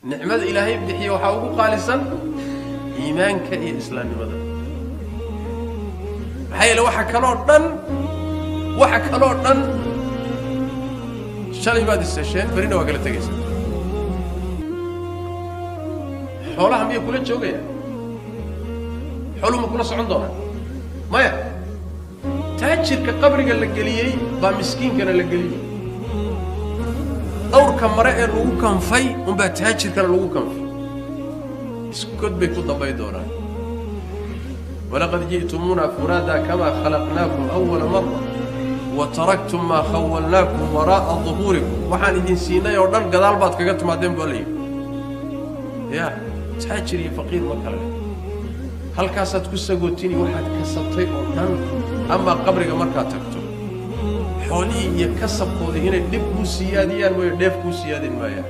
Nicmada Ilaahay bixiye waxaa ugu qaalisan iimaanka iyo islaamnimada. Maxaa yeele, waxa kaloo dhan shalay baad is hesheen, berrina waa kala tegaysaa. Xoolaha miyay kula joogayaan? Xooluhu ma kula socon doonaan? Maya. Taajirka qabriga la geliyey baa miskiinkana la geliyey. Dhowrka mare ee lagu kanfay unbaa taajirkana lagu kanfay. Iskod bay ku dambay doonaan. ولقد جئتمونا فرادى كما خلقناكم أول مرة وتركتم ما خولناكم وراء ظهوركم. Waxaan idin siinay oo dhan gadaal baad kaga timaadeen, baa la yidhi. Ya taajir iyo faqiir ma kale leh. Halkaasaad ku sagootini waxaad kasabtay oo dhan. Amaa qabriga markaad tagto, xoolihii iyo kasabkoodii inay dhib kuu siyaadiyaan mooyo, dheef kuu siyaadin maayaan.